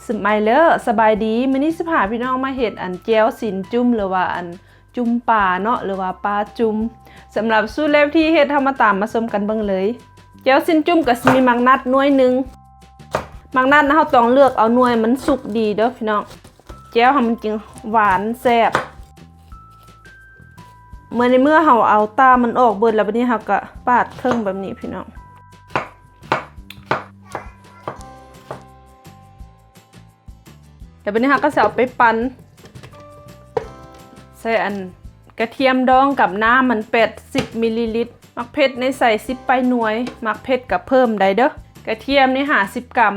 ສະບາຍດີ ມື້ນີ້ຊິພາພີ່ນ້ອງມາເຮັດອັນແຈ່ວຊີ້ນຈຸ້ມ ຫຼືວ່າອັນຈຸ້ມປາເນາະ ຫຼືວ່າປາຈຸ້ມ. ສຳລັບສູດແລກທີ່ເຮັດ ເຮົາມາຕາມມາຊົມກັນເບິ່ງເລີຍ. ແຈ່ວຊີ້ນຈຸ້ມກໍຊິມີໝາກນັດໜ່ວຍໜຶ່ງ. ໝາກນັດນະ ເຮົາຕ້ອງເລືອກເອົາໜ່ວຍມັນສຸກດີເດີພີ່ນ້ອງ ແຈ່ວເຮົາມັນຈຶ່ງຫວານແຊບ. ເມື່ອໃນເມື່ອເຮົາເອົາຕາມັນອອກເບິດແລ້ວ ບາດນີ້ເຮົາກໍປາດເຄິ່ງແບບນີ້ພີ່ນ້ອງ. ແລ້ວບາດນີ້ເຮົາກໍຊິເອົາໄປປັ່ນ ໃສ່ອັນກະທຽມດອງກັບນ້ຳມັນແປດສິບມິລລີລິດ. ໝາກເຜັດໃນໃສ່ສິບປາຍໜ່ວຍ ໝາກເຜັດກໍເພີ່ມໄດ້ເດີ. ກະທຽມນີ້ຫ້າສິບກຣາມ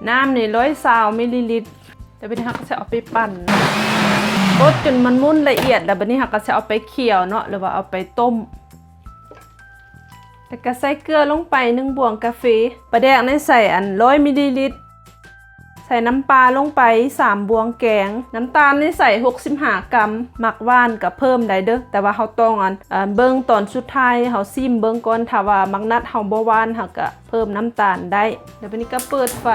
ນ້ຳນີ້ຮ້ອຍຊາວມິລລີລິດ. ແລ້ວບາດນີ້ເຮົາກໍຊິເອົາໄປປັ່ນ ບົດຈົນມັນໝຸ່ນລະອຽດ ແລ້ວບາດນີ້ເຮົາກໍຊິເອົາໄປຂ້ຽວເນາະ ຫຼືວ່າເອົາໄປຕົ້ມ. ແລ້ວກໍໃສ່ເກືອລົງໄປໜຶ່ງບ່ວງກາເຟ. ປາແດກນີ້ໃສ່ອັນຮ້ອຍມິລລີລິດ ໃສ່ນ້ຳປາລົງໄປສາມບ່ວງແກງ. ນ້ຳຕານນີ້ໃສ່ຫົກສິບຫ້າກຣາມ ມັກຫວານກໍເພີ່ມໄດ້ເດີ ແຕ່ວ່າເຮົາຕ້ອງອັນ ເອີ ເບິ່ງຕອນສຸດທ້າຍ ເຮົາຊີມເບິ່ງກ່ອນ ຖ້າວ່າໝາກນັດເຮົາບໍ່ຫວານ ເຮົາກໍເພີ່ມນ້ຳຕານໄດ້. ແລ້ວບາດນີ້ກໍເປີດໄຟ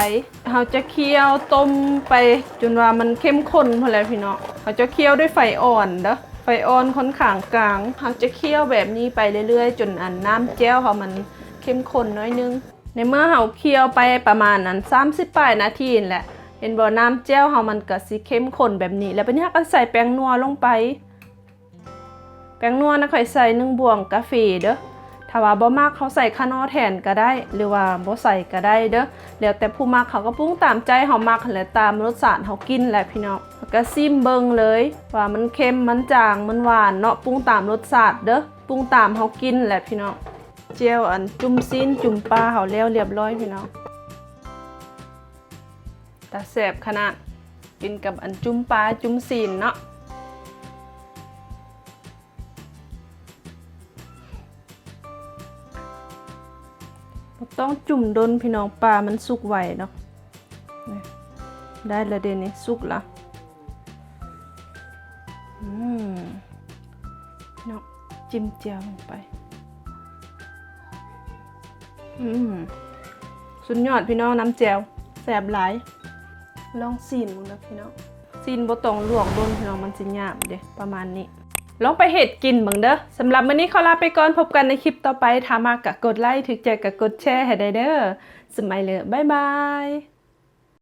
ເຮົາຈະຂ້ຽວຕົ້ມໄປຈົນວ່າມັນເຂັ້ມຂຸ້ນພຸ້ນແຫຼະພີ່ນ້ອງ. ເຮົາຈະຂ້ຽວດ້ວຍໄຟອ່ອນເດີ ໄຟອ່ອນຂ້ອນຂ້າງກາງ. ເຮົາຈະຂ້ຽວແບບນີ້ໄປເລື້ອຍໆ ຈົນອັນນ້ຳແຈ່ວເຮົາມັນເຂັ້ມຂຸ້ນໜ້ອຍໜຶ່ງ. ໃນເມື່ອເຮົາຂ້ຽວໄປປະມານອັນສາມສິບປາຍນາທີນີ້ແຫຼະ ເຫັນບໍ່ ນ້ຳແຈ່ວເຮົາມັນກໍຊິເຂັ້ມຂຸ້ນແບບນີ້. ແລ້ວບາດນີ້ເຮົາກໍໃສ່ແປ້ງນົວລົງໄປ. ແປ້ງນົວນະ ຂ້ອຍໃສ່ໜຶ່ງບ່ວງກາເຟເດີ. ຖ້າວ່າບໍ່ມັກ ເຮົາໃສ່ຂະໜໍ່ແທນກໍໄດ້ ຫຼືວ່າບໍ່ໃສ່ກໍໄດ້ເດີ ແລ້ວແຕ່ຜູ້ມັກ. ເຮົາກໍປຸງຕາມໃຈເຮົາມັກຫັ້ນແຫຼະ ຕາມລົດຊາດເຮົາກິນແຫຼະພີ່ນ້ອງ. ເຮົາກໍຊີມເບິ່ງເລີຍວ່າມັນເຄັມ ມັນຈາງ ມັນຫວານເນາະ ປຸງຕາມລົດຊາດເດີ ປຸງຕາມເຮົາກິນແຫຼະພີ່ນ້ອງ. ແຈ່ວອັນຈຸ້ມຊີ້ນຈຸ້ມປາເຮົາແລ້ວລຽບຮ້ອຍພີ່ນ້ອງ. ຕາແຊບຂະໜາດ ກິນກັບອັນຈຸ້ມປາຈຸ້ມຊີ້ນເນາະ. ບໍ່ຕ້ອງຈຸ້ມດົນພີ່ນ້ອງ ປາມັນສຸກໄວເນາະ. ນີ້ ໄດ້ລະເດ ນີ້ສຸກລະ. ອືມ ເນາະ ຈິ້ມແຈ່ວລົງໄປ. ອືມ ສຸດຍອດພີ່ນ້ອງ ນ້ຳແຈ່ວແຊບຫຼາຍ. ລອງຊີມເບິ່ງເດີພີ່ນ້ອງ. ຊີ້ນບໍ່ຕ້ອງລວກດົນພີ່ນ້ອງ ມັນຊິຫຍາບເດ້ ປະມານນີ້. ລອງໄປເຮັດກິນເບິ່ງເດີ. ສຳລັບມື້ນີ້ຂໍລາໄປກ່ອນ ພົບກັນໃນຄລິບຕໍ່ໄປ. ຖ້າມັກກໍກົດໄລ ຖືກໃຈກໍກົດແຊໃຫ້ໄດ້ເດີ. ສະບາຍດີ ບາຍບາຍ.